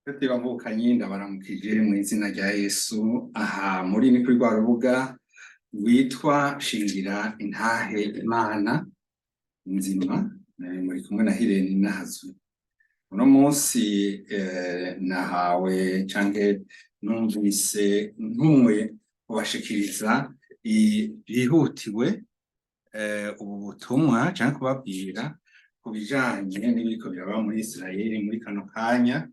Nshuti bavukanyi, ndabaramukije mw'izina rya Yesu. Aha muri ni kuri rwa rubuga rwitwa Shingira Intahe Imana Nzima, muri kumwe na Hirene Nahazwe. Uno munsi nahawe canke numvise ntumwe kubashikiriza byihutiwe ubu butumwa canke kubabwira ku bijanye n'ibiriko biraba muri Israeli muri kano kanya.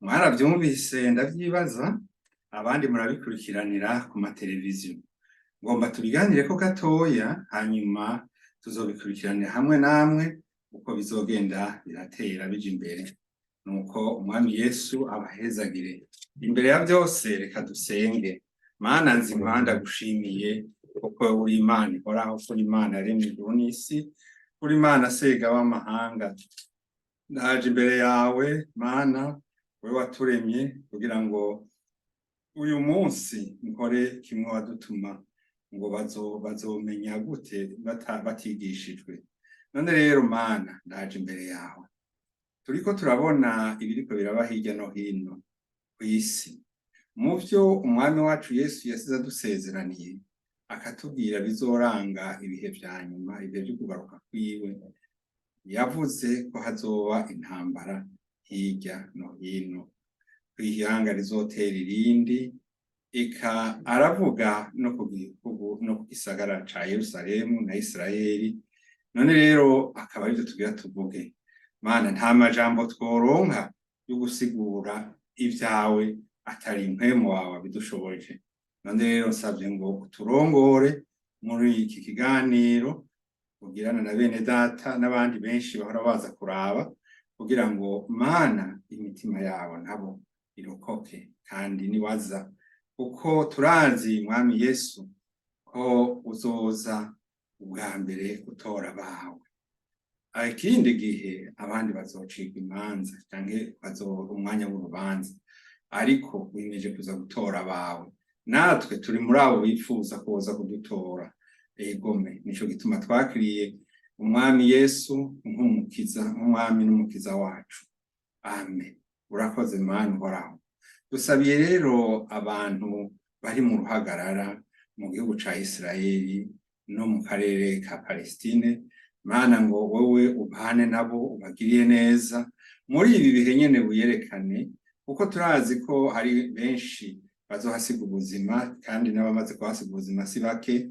Mwaravyumvise ndavyibaza, abandi murabikurikiranira ku mateleviziyo. Ngomba tubiganireko gatoya, hanyuma tuzobikurikiranira hamwe namwe uko bizogenda biratera bija imbere. Nuko Umwami Yesu abahezagire. Imbere ya vyose reka dusenge. Mana nzima, ndagushimiye kuko uri Imana ihoraho, uri Imana yaremye ijuru n'isi, uri Imana sega w'amahanga. Ndaje imbere yawe Mana, wewe waturemye, kugira ngo uyu munsi nkore kimwe wadutuma ngo bazomenya gute batigishijwe. None rero Mana, ndaje imbere yawe. Turiko turabona ibiriko biraba hirya no hino kw'isi. Mu vyo Umwami wacu Yesu yasize adusezeraniye, akatubwira bizoranga ibihe vya nyuma, ibihe vyo kugaruka kwiwe, yavuze ko hazoba intambara hirya no hino, ko ihanga rizotera irindi, eka aravuga no ku gihugu no ku gisagara ca Yerusalemu na Isirayeli. None rero akaba arivyo tugira tuvuge. Mana, nta majambo tworonka yo gusigura ivyawe atari impwemu wawe abidushoboje. None rero nsavye ngo uturongore muri iki kiganiro ugirana na bene data n'abandi benshi bahora baza kuraba, kugira ngo Mana imitima yabo nabo irokoke. Kandi niwaza, kuko turazi Mwami Yesu ko uzoza ubwa mbere gutora abawe, ikindi gihe abandi bazocirwa imanza canke bazoba umwanya w'urubanza, ariko wimeje kuza gutora abawe. Natwe turi muri abo bifuza kuza kudutora. Egome, nico gituma twakiriye Umwami Yesu nk'umukiza, nk'umwami n'umukiza wacu. Amen. Urakoze Mana uhoraho. Dusabiye rero abantu bari mu ruhagarara mu gihugu ca Isirayeli no mu karere ka Palestine, Mana, ngo wowe ubane nabo, ubagiriye neza muri ibi bihe nyene, wiyerekane, kuko turazi ko hari benshi bazohasiga ubuzima, kandi n'abamaze kuhasiga ubuzima si bake.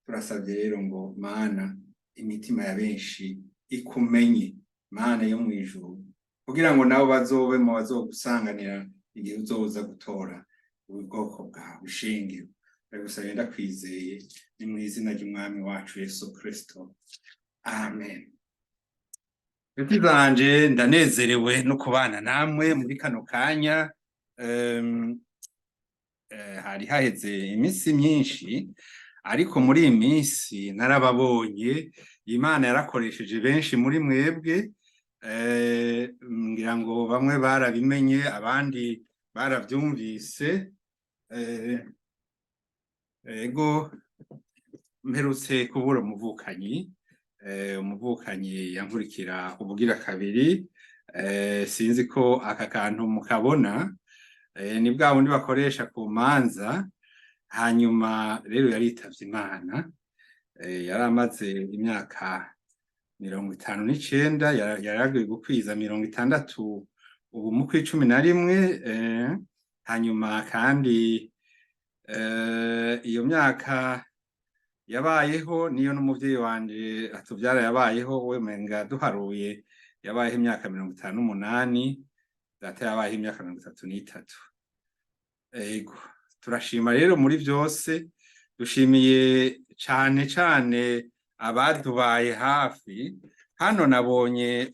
Turasavye rero ngo Mana imitima ya benshi ikumenye, Mana yo mw'ijuru, kugira ngo nabo bazobe mu bazogusanganira igihe uzoza gutora ubwoko bwawe ishingiro. Ndagusabye ndakwizeye, ni mw'izina ry'Umwami wacu Yesu Kristo, amen. Nshuti zanje, ndanezerewe no kubana namwe muri kano kanya. Hari haheze iminsi myinshi, ariko muri iyi minsi narababonye. Imana yarakoresheje benshi muri mwebwe. Ngira ngo bamwe barabimenye, abandi baravyumvise. Ego, mperutse kubura umuvukanyi, umuvukanyi yankurikira ubugira kabiri. Sinzi ko aka kantu mukabona, ni bwa bundi bakoresha ku manza. Hanyuma rero yaritavye Imana, yari amaze imyaka 59, yaragiye gukwiza 60 ubu mu kw'11. Hanyuma kandi iyo myaka yabayeho niyo n'umuvyeyi wanje atuvyara yabayeho. We menga duharuye yabayeho imyaka 58, data yabayeho imyaka 33. Ego, turashima rero muri vyose. Dushimiye cane cane abadubaye hafi. Hano nabonye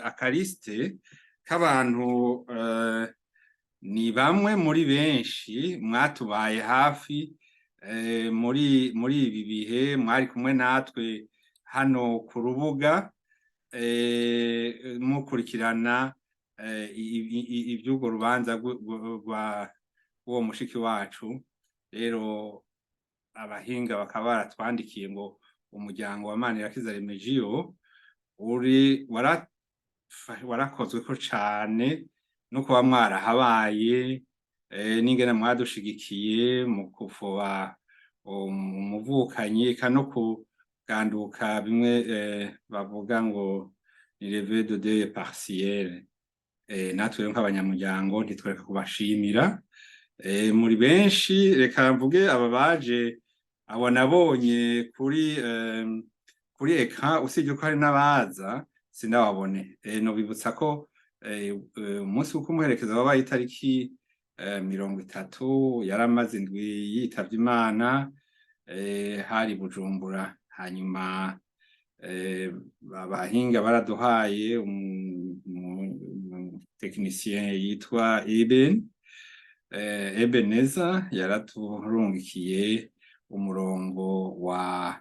akaliste k'abantu, ni bamwe muri benshi mwatubaye hafi muri ibi bihe, mwari kumwe natwe hano ku rubuga, mukurikirana ivy'urwo rubanza rwa uwo mushiki wacu. Rero abahinga bakaba baratwandikiye ngo umuryango wa Manirakiza Remegiyo uri warakozweko cane. no kuba mwarahabaye, n'ingene mwadushigikiye mu kufoba umuvukanyi, eka no kuganduka bimwe bavuga ngo ni levée de deuil partielle. Natwe rero nk'abanyamuryango ntitwereka kubashimira. Muri benshi, reka mvuge aba baje, abo nabonye kuri écran, usibye ko hari n'abaza sindababone. Nobibutsa ko umunsi wo kumuherekeza wabaye itariki 30, yaramaze indwi yitavye Imana, hari Bujumbura. Hanyuma abahinga baraduhaye umu technicien yitwa Ebeneza, yaraturungikiye umurongo wa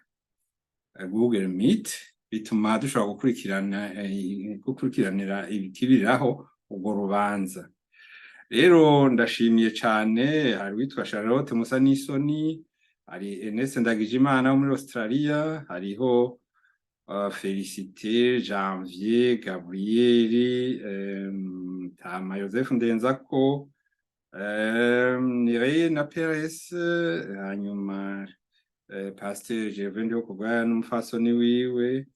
Google Meet, bituma dushobora gukurikiranira ibikibiriraho urwo rubanza. Rero ndashimiye cane, hari uwitwa Charlotte Musanisoni, hari Ernest Ndagijimana wo muri Australia, hariho Felicité, Janvier, Gabriel, Tama Joseph Ndenzako, Mireille na Perez, hanyuma Pasteur Gervais Ndihokubwayo n'umupfasoni wiwe,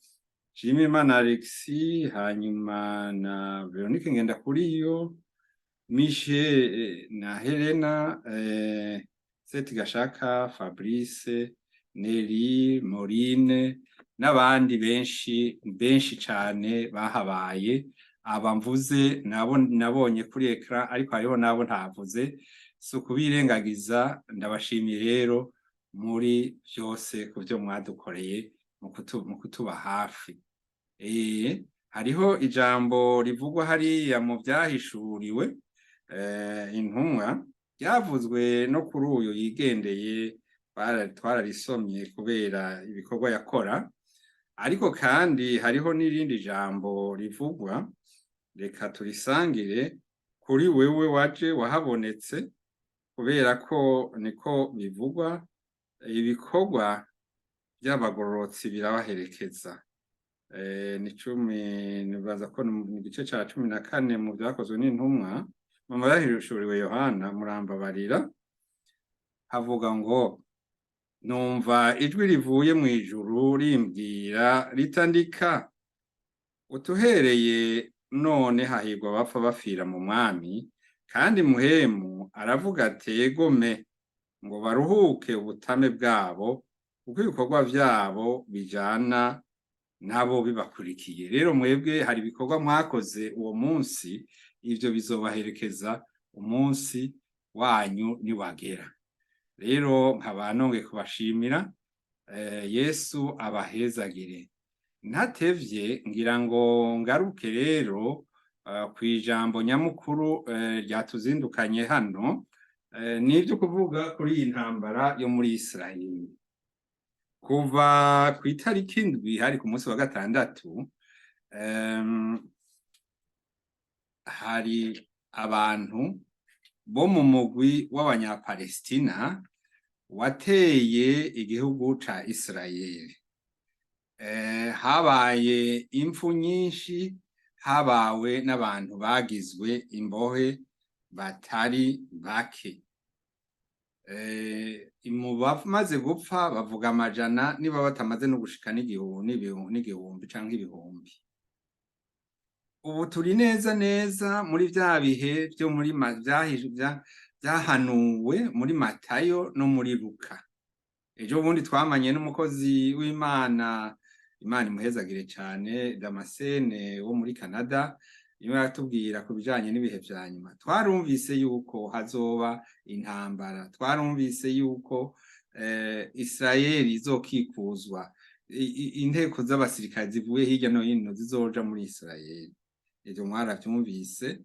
Nshimirimana Alexis, hanyuma na Veronique Ngendakuriyo, Michel na Helena, Seti Gashaka, Fabrice, Nelly, Maurine n'abandi benshi benshi cane bahabaye. Aba mvuze nabo nabonye kuri écran, ariko hariho nabo ntavuze, si ukubirengagiza. Ndabashimiye rero muri vyose ku vyo mwadukoreye mu kutuba hafi. Hariho ijambo rivugwa hariya mu Vyahishuriwe intumwa, ryavuzwe no kuri uyu yigendeye, twararisomye kubera ibikorwa yakora. Ariko kandi hariho n'irindi jambo rivugwa, reka turisangire kuri wewe waje wahabonetse, kubera ko niko bivugwa: ibikorwa by'abagororotsi birabaherekeza. Ni 10, nibaza ko ni igice ca 14 mu Vyakozwe n'Intumwa, mu Vyahishuriwe Yohana, murambabarira. Havuga ngo: "Numva ijwi rivuye mu ijuru rimbwira ritandika utuhereye none hahirwa abapfa bapfira mu Mwami. Kandi Muhemu aravuga ati: Egome, ngo baruhuke ubutame bwabo, kuko ibikorwa vyabo bijana nabo bibakurikiye." Rero mwebwe hari ibikorwa mwakoze uwo munsi, ivyo bizobaherekeza umunsi wanyu niwagera. Rero nkaba nongeye kubashimira, Yesu abahezagire. Ntatevye, ngira ngo ngaruke rero kw'ijambo nyamukuru ryatuzindukanye hano, nivyo kuvuga kuri iyi ntambara yo muri Israeli. Kuva kw'itariki 7, hari ku munsi wa gatandatu, hari abantu bo mu mugwi w'Abanyapalestina wateye igihugu ca Israeli. Habaye impfu nyinshi, habawe n'abantu bagizwe imbohe batari bake. Mu bamaze gupfa bavuga amajana, niba batamaze no gushika n'igihumbi canke ibihumbi. Ubu turi neza neza muri vya bihe vyo muri vyahanuwe muri Matayo no muri Luka. Ejo bundi twamanye n'umukozi w'Imana, Imana imuhezagire cane, Damascene wo muri Canada, niwe yatubwira ku bijanye n'ibihe vya nyuma. Twarumvise yuko hazoba intambara, twarumvise yuko Israeli izokikuzwa, inteko z'abasirikare zivuye hirya no hino zizoja muri Israeli. Ivyo mwaravyumvise,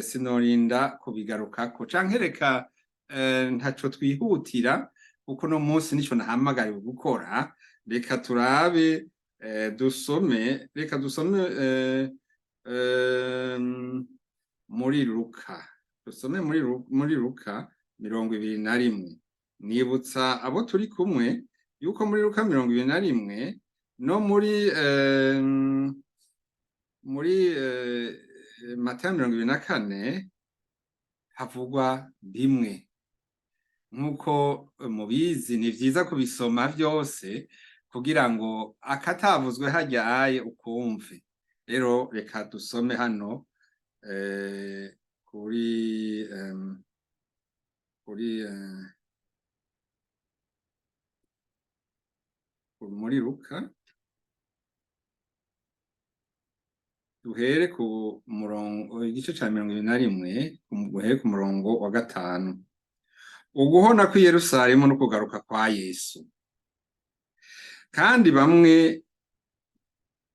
sinorinda kubigarukako, canke reka ntaco twihutira, kuko no munsi nico nahamagariwe gukora. Reka turabe, dusome, reka dusome muri Luka, dusome muri Luka 21. Nibutsa abo turi kumwe yuko muri Luka 21 no muri Matayo 24 havugwa bimwe. Nk'uko mubizi, ni vyiza kubisoma vyose kugira ngo akatavuzwe harya aye ukumve. Rero reka dusome hano kuri muri Luka, duhere ku murongo, igice ca 21, duhere ku murongo wa 5. Uguhona kw'i Yerusalemu no kugaruka kwa Yesu. Kandi bamwe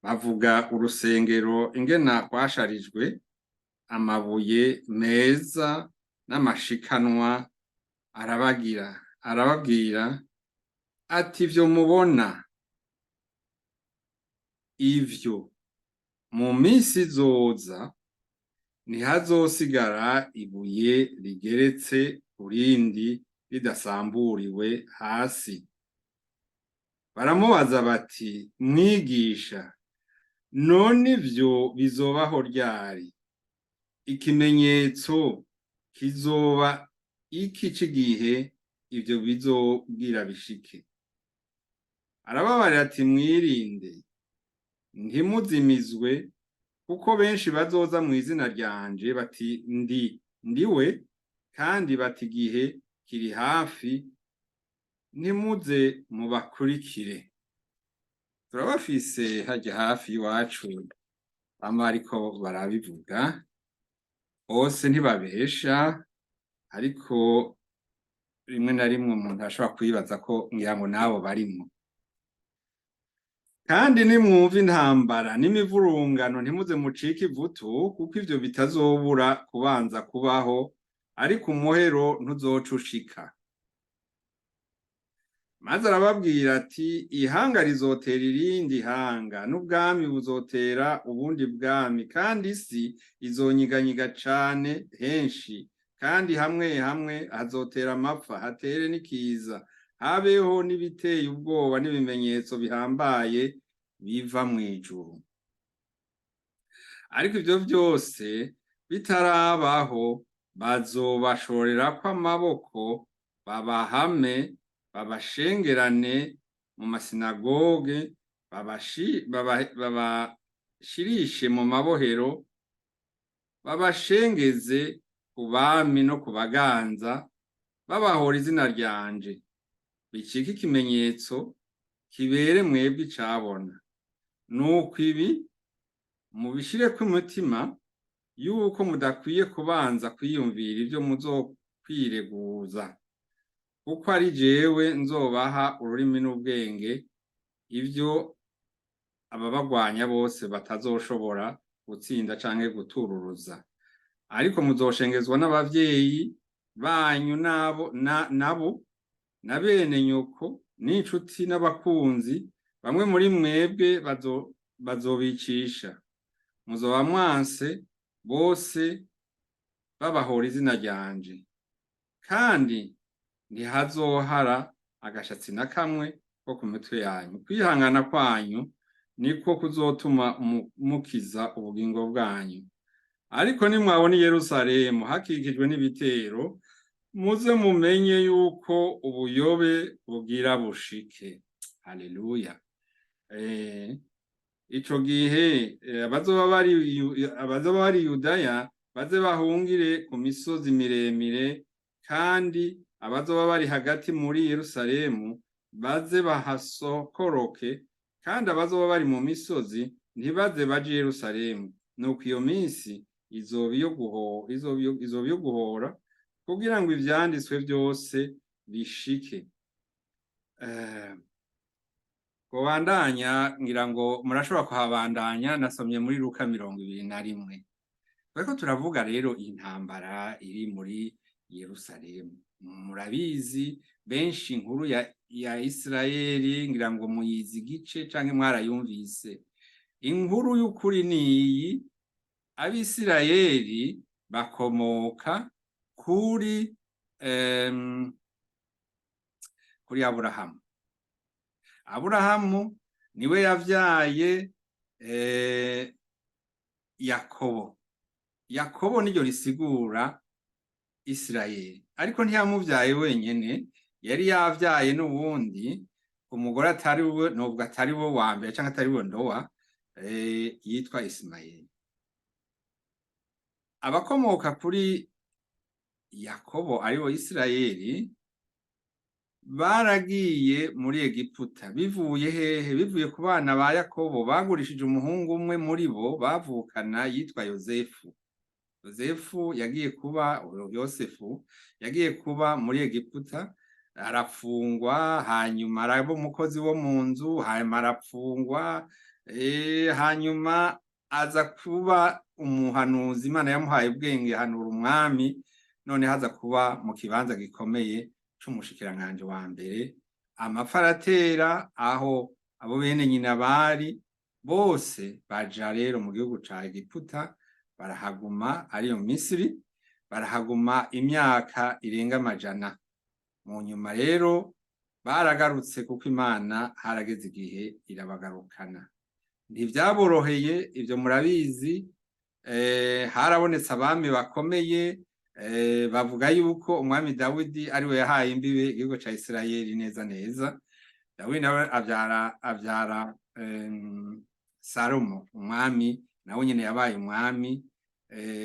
bavuga urusengero ingena rwasharijwe amabuye meza n'amashikanwa, arababwira ati: "Ivyo mubona ivyo, mu minsi izoza ntihazosigara ibuye rigeretse ku rindi ridasamburiwe hasi." Baramubaza bati: "Mwigisha, none ivyo bizobaho ryari? Ikimenyetso kizoba iki c'igihe ivyo bizogira bishike?" Arababarira ati: "Mwirinde, ntimuzimizwe, kuko benshi bazoza mu izina ryanje bati: 'Ndi ndiwe,' kandi bati: 'Igihe kiri hafi.' Ntimuze mubakurikire." Turabafise harya hafi y'iwacu bama bariko barabivuga bose, ntibabesha, ariko rimwe na rimwe umuntu ashobora kwibaza ko ngira ngo nabo barimwo. "Kandi nimwumva intambara n'imivurungano, ntimuze mucike ivutu, kuko ivyo bitazobura kubanza kubaho, ariko umuhero ntuzoca ushika." Maze arababwira ati: "Ihanga rizotera irindi hanga, n'ubwami buzotera ubundi bwami, kandi isi izonyiganyiga cane henshi, kandi hamwe hamwe hazotera amapfa, hatere n'ikiza, habeho n'ibiteye ubwoba n'ibimenyetso bihambaye biva mw'ijuru. Ariko ivyo vyose bitarabaho, bazobashorerako amaboko, babahame, babashengerane mu masinagoge, babashirishe mu mabohero, babashengeze ku bami no ku baganza, babahora izina ryanje, bicike ikimenyetso kibere mwebwe icabona. Nuko ibi mubishireko umutima, yuko mudakwiye kubanza kwiyumvira ivyo muzokwireguza, kuko ari jewe nzobaha ururimi n'ubwenge, ivyo ababagwanya bose batazoshobora gutsinda canke gutururuza. Ariko muzoshengezwa n'abavyeyi banyu nabo nabo na bene nyoko n'inshuti n'abakunzi, bamwe muri mwebwe bazobicisha. Muzoba mwanse bose babahora izina ryanje, kandi ntihazohara agashatsi na kamwe ko ku mitwe yanyu. Kwihangana kwanyu niko kuzotuma mukiza ubugingo bwanyu. Ariko nimwabona i Yerusalemu hakikijwe n'ibitero, muze mumenye yuko ubuyobe bugira bushike." Haleluya! Ico gihe abazoba bari Yudaya baze bahungire ku misozi miremire, kandi abazoba bari hagati muri Yerusalemu baze bahasokoroke, kandi abazoba bari mu misozi ntibaze baje i Yerusalemu. Nuko iyo minsi izoba iyo guhora, kugira ngo ivyanditswe vyose bishike. Kubandanya, ngira ngo murashobora kuhabandanya, nasomye muri Luka 21. Bariko turavuga rero intambara iri muri Yerusalemu. Murabizi benshi inkuru ya Isirayeli, ngira ngo muyizi igice canke mwarayumvise. Inkuru y'ukuri niyi: Abisirayeli bakomoka kuri Aburahamu. Aburahamu niwe yavyaye Yakobo. Yakobo niryo risigura Isirayeli, ariko ntiyamuvyaye wenyene, yari yavyaye n'uwundi umugore atari we, nubwo atari we wa mbere canke atari we ndowa, yitwa Isimayeli. Abakomoka kuri Yakobo, aribo Isirayeli, baragiye muri Egiputa. Bivuye hehe? Bivuye ku bana ba Yakobo bagurishije umuhungu umwe muri bo bavukana yitwa Yozefu. Yozefu yagiye kuba, Yosefu yagiye kuba muri Egiputa, arafungwa, hanyuma araba umukozi wo mu nzu, hanyuma arafungwa, hanyuma aza kuba umuhanuzi. Imana yamuhaye ubwenge, ahanura umwami, none haza kuba mu kibanza gikomeye c'umushikiranganji wa mbere. Amapfa aratera aho abo bene nyina bari bose, baja rero mu gihugu ca Egiputa, barahaguma, ariyo Misiri, barahaguma imyaka irenga 100. Mu nyuma rero baragarutse, kuko Imana harageze igihe irabagarukana. Ntivyaboroheye, ivyo murabizi. Harabonetse abami bakomeye. Bavuga yuko umwami Dawidi ariwe yahaye imbibe igihugu ca Isirayeli neza neza. Dawidi nawe avyara Salomo, umwami nawe nyene yabaye umwami.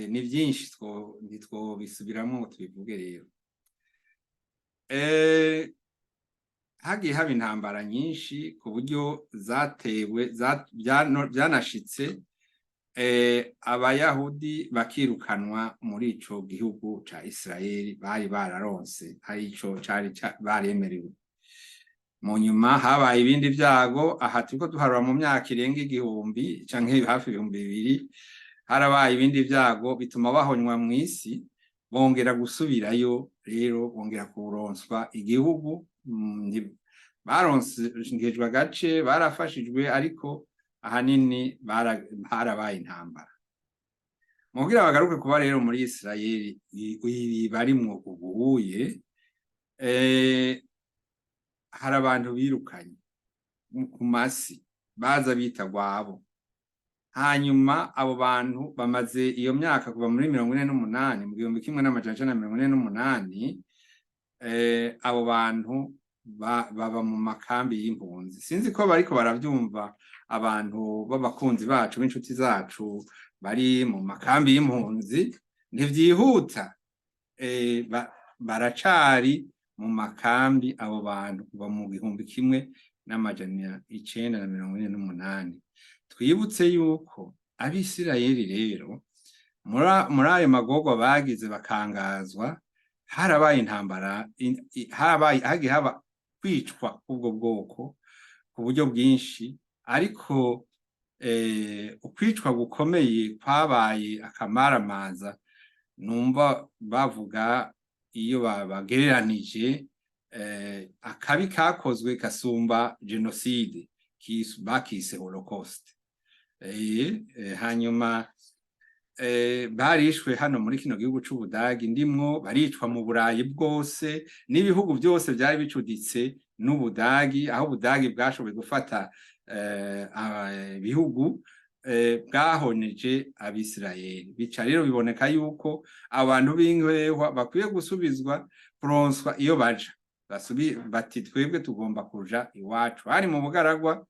Ni vyinshi, ntitwobisubiramwo ngo tubivuge. Rero hagiye haba intambara nyinshi ku buryo zatewe vyanashitse Abayahudi bakirukanwa muri ico gihugu ca Isirayeli bari bararonse, ari ico cari baremerewe. Mu nyuma habaye ibindi vyago. Aha turiko duharura mu myaka irenga 1000 canke hafi 2000. Harabaye ibindi vyago bituma bahonywa mw'isi, bongera gusubirayo. Rero bongera kuronswa igihugu. Baronkejwe agace, barafashijwe, ariko ahanini harabaye intambara. Mu kugira bagaruke kuba rero muri Isirayeli ibi barimwo ubuye, hari abantu birukanye ku masi baza bita gwabo. Hanyuma abo bantu bamaze iyo myaka kuva muri 48, mu 1948. Abo bantu baba mu makambi y'impunzi. Sinzi ko bariko baravyumva, abantu b'abakunzi bacu, b'inshuti zacu bari mu makambi y'impunzi. Ntivyihuta, baracari mu makambi abo bantu kuva mu 1948. Twibutse yuko Abisirayeli rero muri ayo magorwa bagize, bakangazwa, harabaye intambara, harabaye, hagiye haba kwicwa k'ubwo bwoko ku buryo bwinshi. Ariko ukwicwa gukomeye kwabaye akamaramaza, numva bavuga iyo bagereranije akabi kakozwe kasumba jenoside, bakise Holocaust. Hanyuma barishwe hano muri kino gihugu c'Ubudagi ndimwo, baricwa mu Burayi bwose n'ibihugu byose vyari bicuditse n'Ubudagi. Aho Ubudagi bwashoboye gufata ibihugu, bwahoneje Abisirayeli. Bica rero biboneka yuko abantu b'inkwehwa bakwiye gusubizwa, kuronswa iyo baja. Bati: "Twebwe tugomba kuja iwacu." Hari mu bugaragwa,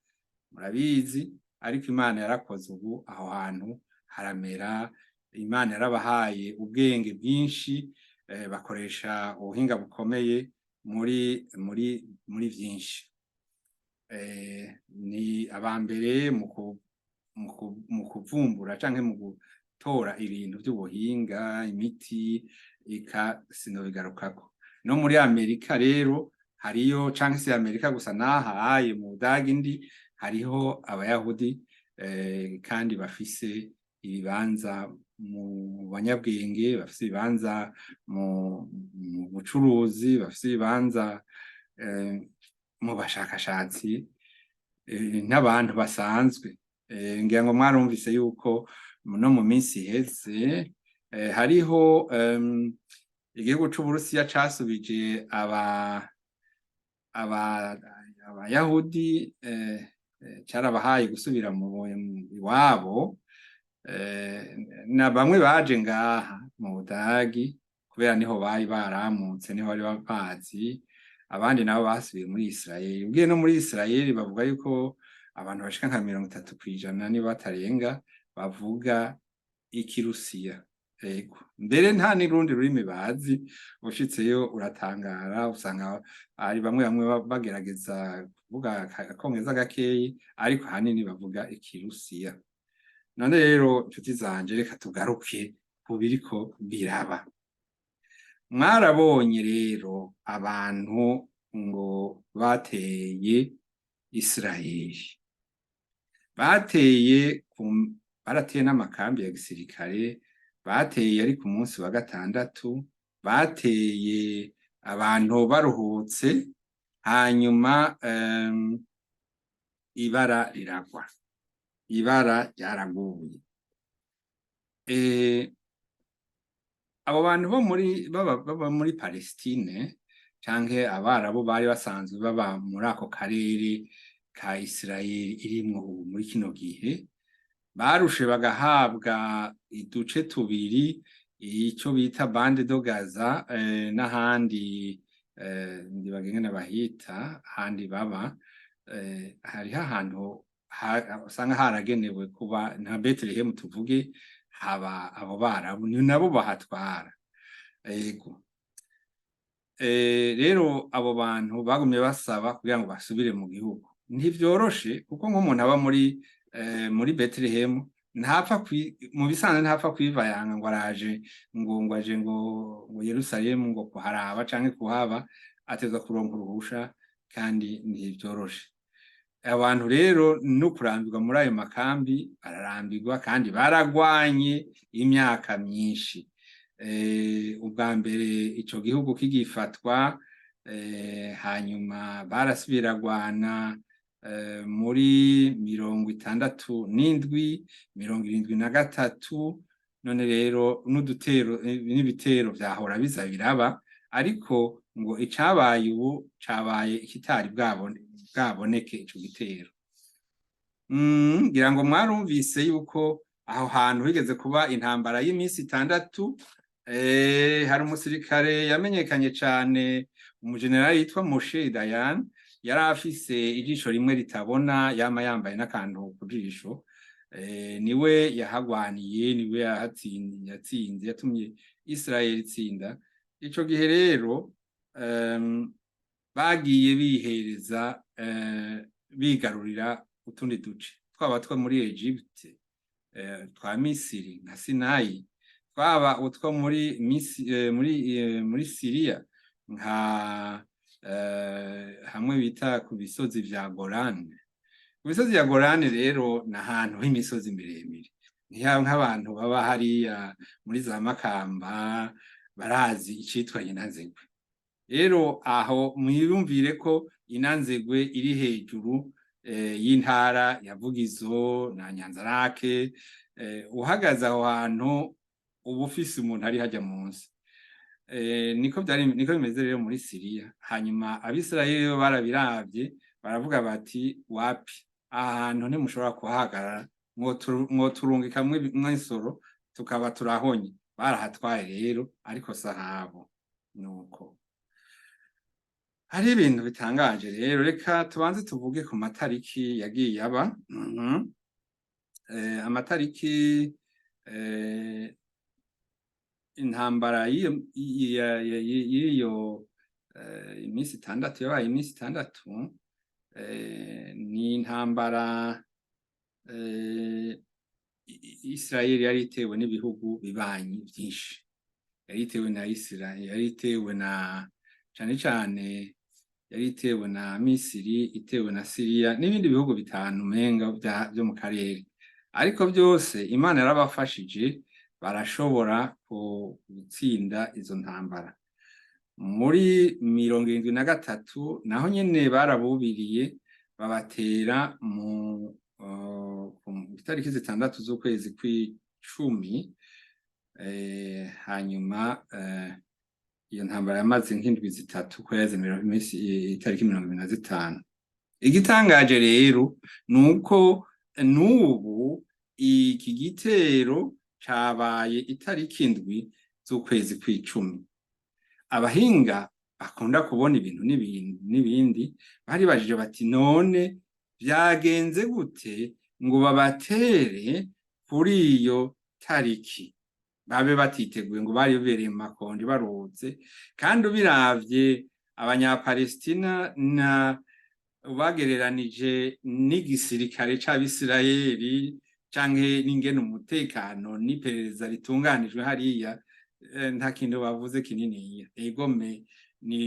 murabizi, ariko Imana yarakoze, ubu aho hantu haramera. Imana yarabahaye ubwenge bwinshi, bakoresha ubuhinga bukomeye muri vyinshi. Ni abambere mu kuvumbura canke mu gutora ibintu vy'ubuhinga, imiti, ika sinobigarukako. No muri Amerika rero hariyo, canke si Amerika gusa, n'aha mu Budagi ndi hariho Abayahudi, kandi bafise ibibanza mu banyabwenge, bafise ibibanza mu bucuruzi, bafise ibibanza mu bashakashatsi, n'abantu basanzwe. Ngira ngo mwarumvise yuko no mu minsi iheze hariho igihugu c'Uburusiya casubije aba Abayahudi, carabahaye gusubira mu iwabo. Na bamwe baje ngaha mu Budagi kubera niho bari baramutse, niho bari bazi, abandi nabo basubiye muri Israeli. Ugiye no muri Israeli, bavuga yuko abantu bashika nka 30% niba batarenga bavuga Ikirusiya. Ego, mbere nta n'urundi rurimi bazi. Ushitseyo uratangara, usanga ari bamwe bamwe bagerageza kuvuga akongereza gakeyi, ariko ahanini bavuga Ikirusiya. None rero, inshuti zanje, reka tugaruke ku biriko biraba. Mwarabonye rero abantu ngo bateye Israeli, bateye, barateye n'amakambi ya gisirikare, bateye ari ku munsi wa gatandatu, bateye abantu baruhutse, hanyuma ibara riragwa, ibara ryaraguye. Abo bantu bo muri baba muri Palestine canke Abarabu bari basanzwe baba muri ako karere ka Israeli irimwo ubu muri kino gihe, barushe bagahabwa uduce tubiri, ico bita Bande de Gaza n'ahandi, ndibaga ingene bahita ahandi baba. Hariho ahantu usanga haragenewe kuba nka Bethlehem tuvuge, haba abo Barabu, ni nabo bahatwara. Ego. Rero abo bantu bagumye basaba kugira ngo basubire mu gihugu. Ntivyoroshe, kuko nk'umuntu aba muri Bethlehem ntapfa, mu bisanzwe ntapfa kwivayanga ngo araje, ngo aje ngo Yerusalemu ngo kuharaba canke kuhaba, ateza kuronka uruhusha, kandi ntivyoroshe. Abantu rero no kurambirwa muri ayo makambi bararambirwa, kandi baragwanye imyaka myinshi. Ubwa mbere ico gihugu kigifatwa, hanyuma barasubiragwana muri 67, 73. None rero n'udutero n'ibitero vyahora biza biraba, ariko ngo icabaye ubu cabaye ikitari bwaboneke ico gitero. Ngira ngo mwarumvise yuko aho hantu higeze kuba intambara y'iminsi 6. Hari umusirikare yamenyekanye cane, umujenerali yitwa Moshe Dayan, yari afise ijisho rimwe ritabona, yama yambaye n'akantu ku jisho. Niwe yahagwaniye, niwe yatsinze, yatumye Israel itsinda. Ico gihe rero bagiye bihereza, bigarurira utundi duce, twaba two muri Egypte, twa Misiri nka Sinayi, twaba utwo muri Syria nka hamwe bita ku bisozi vya Golan. Ku bisozi vya Golan rero ni ahantu h'imisozi miremire, nk'abantu baba hariya muri za Makamba barazi icitwa Inanzegwe. Rero aho mwiyumvire ko Inanzegwe iri hejuru y'intara ya Vugizo na Nyanzarake. Uhagaze aho hantu uba ufise umuntu ari hajya munsi. Niko byari, niko bimeze rero muri Siriya. Hanyuma Abisirayeli bo barabiravye, baravuga bati: "Wapi, aha hantu ntimushobora kuhahagarara, mwoturungika mw'isoro tukaba turahonye." Barahatwaye rero, ariko sahabo. Nuko hari ibintu bitangaje rero. Reka tubanze tuvuge ku matariki yagiye aba. Amatariki, intambara y'iyo iminsi 6 yabaye iminsi 6, ni intambara Israel yari itewe n'ibihugu bibanyi vyinshi. Yari itewe na Israel, yari itewe na cane cane yari itewe na Misiri, itewe na Siriya n'ibindi bihugu bitanu menga vyo mu karere. Ariko byose Imana yarabafashije, barashobora gutsinda izo ntambara. Muri 73 naho nyene barabubiriye, babatera mu itariki 6 z'ukwezi kw'icumi. Hanyuma iyo ntambara yamaze nk'indwi 3, ko yaze itariki 25. Igitangaje rero ni uko n'ubu Iki gitero cabaye itariki 7 z'ukwezi kw'icumi. Abahinga bakunda kubona ibintu n'ibindi baribajije bati: "None vyagenze gute ngo babatere kuri iyo tariki, babe batiteguye, ngo bari bibereye mu makonji baruhutse?" Kandi ubiravye, Abanyapalestina na bagereranije n'igisirikare c'Abisirayeli canke n'ingene umutekano n'iperereza ritunganijwe hariya, nta kintu bavuze kininiya. Egome ni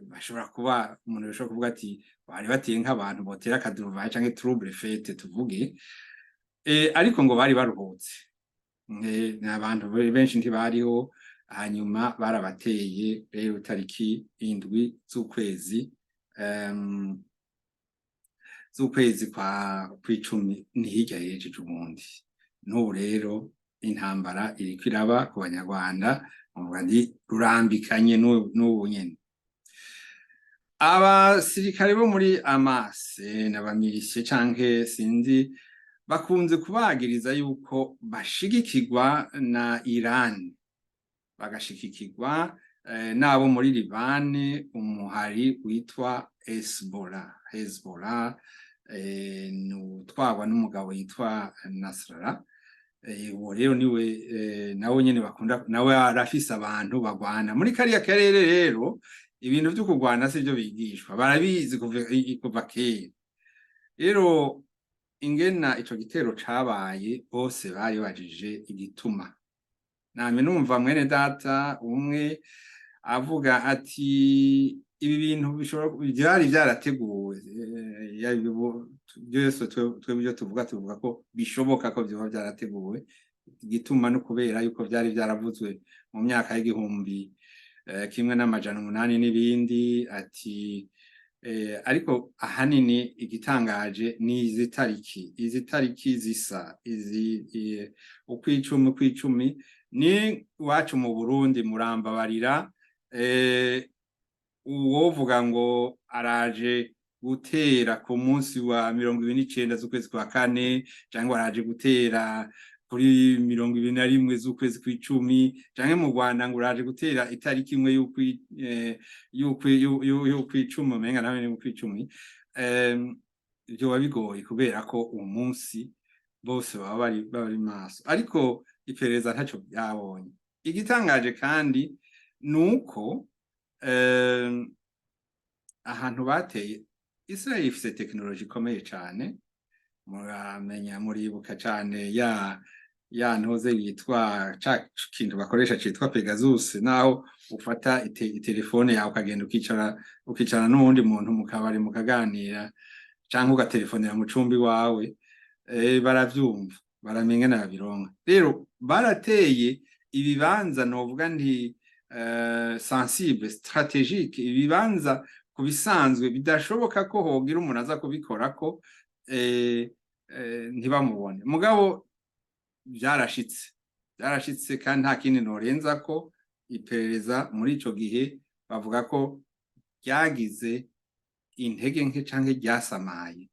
bashobora kuba, umuntu yashobora kuvuga ati bari bateye nk'abantu botera akaduruvayi canke trouble-fête tuvuge, ariko ngo bari baruhutse, abantu benshi ntibariho. Hanyuma barabateye rero tariki 7 z'ukwezi kwa kw'icumi, ni hirya y'ejo ubundi. N'ubu rero intambara iriko iraba ku Banyarwanda, nkuvuga nti rurambikanye n'ubu nyene. Abasirikare bo muri Hamas n'abamilisye canke sinzi, bakunze kubagiriza yuko bashigikirwa na Iran, bagashigikirwa n'abo muri Libani, umuhari witwa Hezbollah. Hezbollah ni utwarwa n'umugabo yitwa Nasrallah. Uwo rero niwe nawe nyene bakunda, nawe arafise abantu bagwana muri kariya karere. Rero ibintu vyo kurwana sivyo bigishwa, barabizi kuva kera. Rero ingena ico gitero cabaye, bose bari bajije igituma. Namye numva mwene data umwe avuga ati ibi bintu bishobora byari vyarateguwe. Byose twebwe ibyo tuvuga, tuvuga ko bishoboka ko vyoba vyarateguwe. Igituma no kubera yuko vyari vyaravuzwe mu myaka y'1800 n'ibindi. Ati ariko ahanini igitangaje ni izi tariki zisa izi, ukw'icumi kw'icumi ni iwacu mu Burundi. Murambabarira, uwovuga ngo araje gutera ku munsi wa 29 z'ukwezi kwa kane, cyangwa araje gutera kuri 21 z'ukwezi kw'icumi, canke mu Rwanda ngo uraje gutera itariki 1 y'ukw'icumi, umenga nawe ni ukw'icumi, vyoba bigoye kubera ko uwo munsi bose baba bari maso. Ariko iperereza ntaco ryabonye. Igitangaje kandi nuko ahantu bateye, Israel ifise tekinoloji ikomeye cane. Muramenya, muribuka cane ya ntoze yitwa ca kintu bakoresha citwa Pegasus, naho ufata itelefone yawe ukagenda ukicara n'uwundi muntu mu kabari mukaganira, canke ugatelefonera mu cumbi wawe, baravyumva, baramenya babironka. Rero barateye ibibanza novuga nti sensible, stratégique, ibibanza ku bisanzwe bidashoboka ko hogira umuntu aza kubikorako ntibamubone. Mugabo byarashitse, kandi nta kindi norenza ko iperereza muri ico gihe bavuga ko ryagize intege nke canke ryasamaye,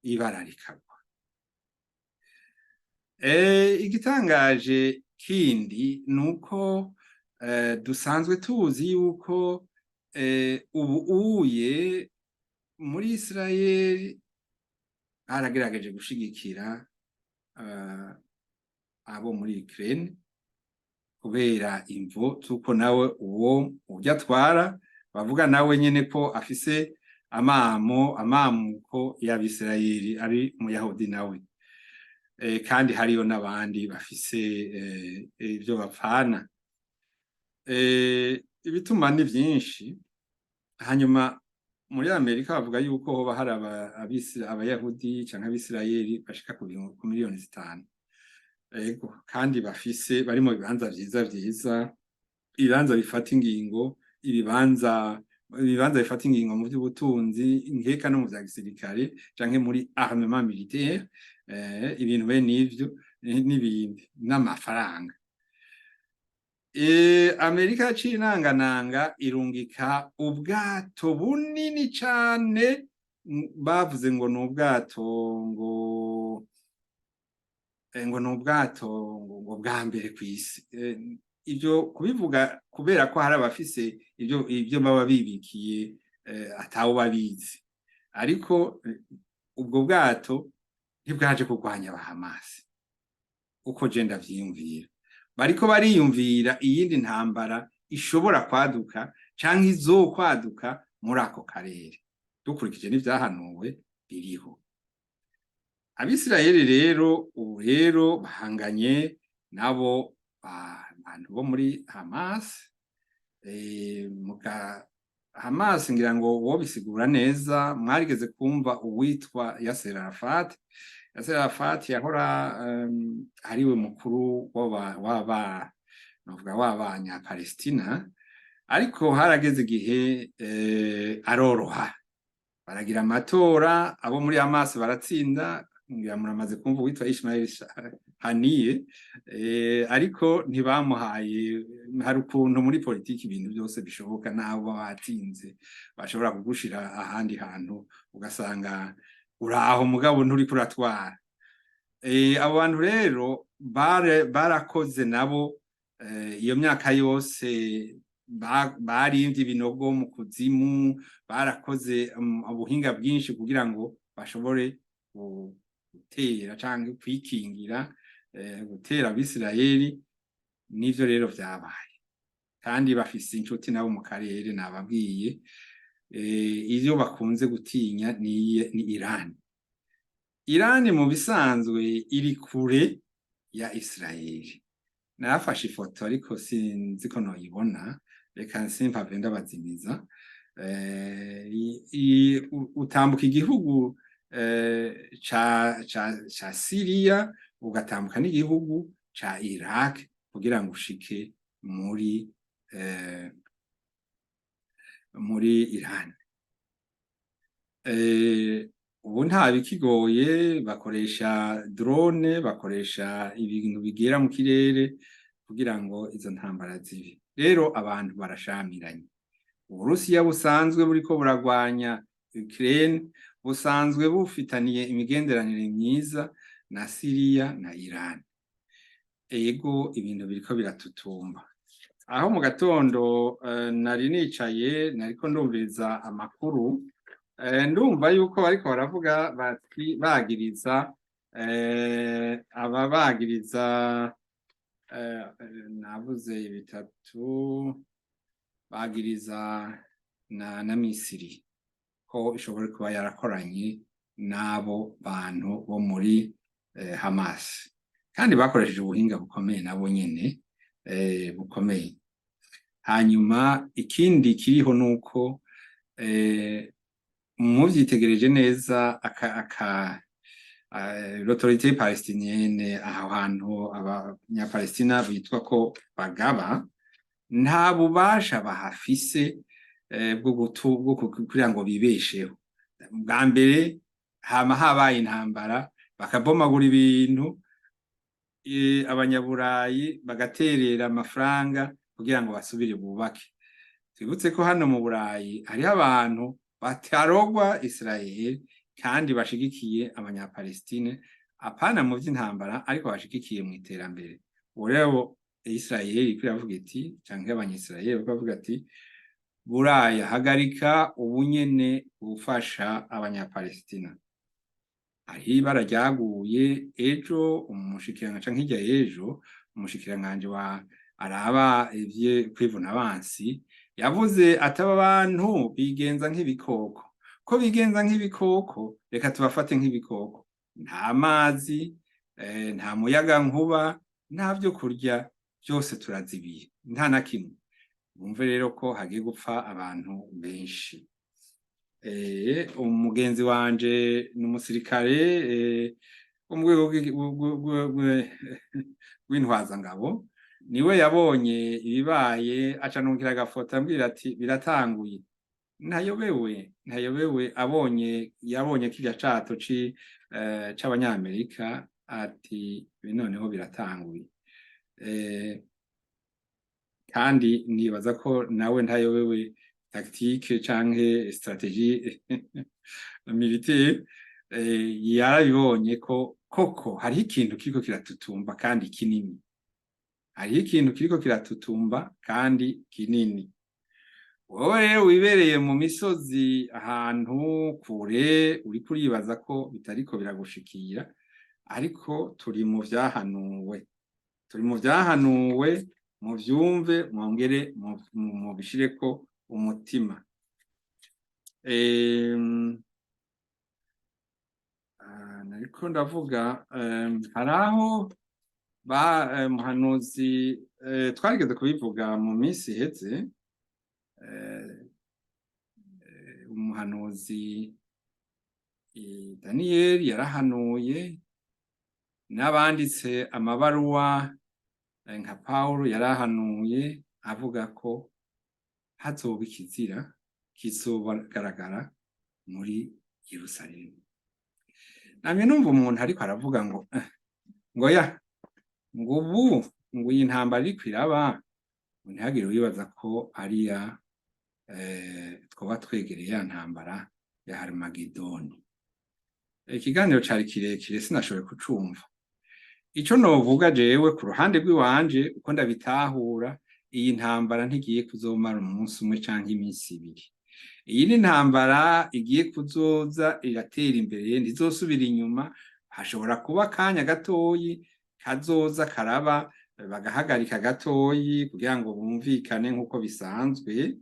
ibara rikagwa. Igitangaje kindi nuko dusanzwe tuzi yuko ubu uye muri Israel baragerageje gushigikira abo muri Ukraine kubera imvo tuko nawe uwo ujya atwara bavuga nawe nyene ko afise amamuko y'Abisirayeli, ari umuyahudi nawe, kandi hariyo n'abandi bafise ivyo bapfana. Ibituma ni vyinshi. Hanyuma muri Amerika bavuga yuko hoba hari Abayahudi canke Abisirayeli bashika ku miliyoni 5. Ego, kandi bafise bari mu bibanza vyiza vyiza, ibibanza bifata ingingo, ibibanza bifata ingingo mu vy'ubutunzi, nkeka no mu vya gisirikare canke muri armement militaire, ibintu bene ivyo n'ibindi n'amafaranga. Amerika yaciye inangananga irungika ubwato bunini cane, bavuze ngo ni ubwato ngo Ngo ni ubwato ngo bwa mbere kw'isi. Ivyo kubivuga kubera ko hari abafise ivyo baba bibikiye atawo babizi, ariko ubwo bwato ntibwaje kurwanya abahamasi uko je ndavyiyumvira. Bariko bariyumvira iyindi ntambara ishobora kwaduka canke izokwaduka muri ako karere, dukurikije n'ivyahanuwe biriho. Abisirayeli rero ubu rero bahanganye nabo bantu bo muri Hamas. Muga Hamas, ngira ngo wobisigura neza, mwarigeze kumva uwitwa Yasser Arafat. Yasser Arafat yahora ariwe mukuru w'aba novuga w'abanyapalestina, ariko harageze igihe aroroha, baragira amatora, abo muri Hamas baratsinda. Ngira muramaze kumva uwitwa Ismail Haniyeh, ariko ntibamuhaye. Hari ukuntu muri politiki ibintu byose bishoboka, n'abo batsinze bashobora kugushira ahandi hantu ugasanga uraho mugabo nturiko uratwara. Abo bantu rero barakoze nabo iyo myaka yose, barimvye ibinogo mu kuzimu, barakoze ubuhinga bwinshi kugira ngo bashobore gutera canke kwikingira gutera Abisirayeli. Nivyo rero vyabaye, kandi bafise inshuti nabo mu karere. Nababwiye, ivyo bakunze gutinya ni Iran. Iran mu bisanzwe iri kure ya Israeli. Narafashe ifoto ariko sinzi ko noyibona, reka simpave ndabazimiza. Utambuka igihugu ca Syria, ugatambuka n'igihugu ca Iraq kugira ngo ushike muri Iran. Ubu nta bikigoye, bakoresha drone, bakoresha ibintu bigera mu kirere kugira ngo izo ntambara zibe. Rero abantu barashamiranye. Uburusiya busanzwe buriko buragwanya Ukraine busanzwe bufitaniye imigenderanire myiza na Syria na Iran. Ego, ibintu biriko biratutumba. Aho mu gatondo nari nicaye, nariko ndumviriza amakuru, ndumva yuko bariko baravuga bati bagiriza aba bagiriza navuze bitatu, bagiriza na Misiri ko ishobora kuba yarakoranye n'abo bantu bo muri Hamas, kandi bakoresheje ubuhinga bukomeye nabo nyene bukomeye. Hanyuma ikindi kiriho nuko muvyitegereje neza, aka l'autorité palestinienne, aho hantu abanyapalestina bitwa ko bagaba, nta bubasha bahafise bwo kugira ngo bibesheho. Bwa mbere hama habaye intambara, bakabomagura ibintu, abanyaburayi bagaterera amafaranga kugira ngo basubire bubake. Twibutse ko hano mu Burayi hariho abantu batarogwa Israel kandi bashigikiye abanyapalestine, apana mu vy'intambara, ariko bashigikiye mu iterambere. Ubu rero Israel iriko iravuga iti, canke abanyisirayeli bariko bavuga ati: "Buraya, hagarika ubunyene gufasha abanyapalestina." Hariho ibara ryaguye ejo, umushikiranganji, canke hirya y'ejo, umushikiranganji wa araba ivyo kwivuna abansi yavuze ati: "Aba bantu bigenza nk'ibikoko, ko bigenza nk'ibikoko, reka tubafate nk'ibikoko. Nta mazi, nta muyaga nkuba, nta vyo kurya, byose turazibiye, nta na kimwe." Bumve rero ko hagiye gupfa abantu benshi. Umugenzi wanje ni umusirikare wo mu rwego rw'intwazangabo, niwe yabonye ibibaye, aca nungikira agafoto ambwira ati: "Biratanguye." Ntayobewe, ntayobewe. Abonye, yabonye kirya cato c'abanyamerika, ati: "Noneho biratanguye." Kandi nibaza ko nawe ntayobewe tactique canke stratégie militaire. Yarabibonye ko koko hariho ikintu kiriko kiratutumba kandi kinini, hariho ikintu kiriko kiratutumba kandi kinini. Wowe rero wibereye mu misozi ahantu kure, uriko uribaza ko bitariko biragushikira, ariko turi mu vyahanuwe, turi mu vyahanuwe. Muvyumve, mwongere mubishireko umutima. Nariko ndavuga, hari aho ba muhanuzi, twarigeze kubivuga mu minsi iheze, umuhanuzi Daniyeli yarahanuye, n'abanditse amabaruwa nka Pawulo yarahanuye avuga ko hazoba ikizira kizogaragara muri Yerusalemu. Namye numva umuntu ariko aravuga ngo ya ngo ubu ngo iyi ntambara iriko iraba, ngo ntihagire uwibaza ko ariya twoba twegereye ya ntambara ya Harimagedoni. Ikiganiro cari kirekire, sinashoboye kucumva. Ico novuga jewe ku ruhande rw'iwanje, uko ndabitahura, iyi ntambara ntigiye kuzomara umunsi umwe canke iminsi ibiri. Iyi ni intambara igiye kuzoza iratera imbere, ntizosubira inyuma. Hashobora kuba akanya gatoyi kazoza karaba, bagahagarika gatoyi kugira ngo bumvikane nk'uko bisanzwe,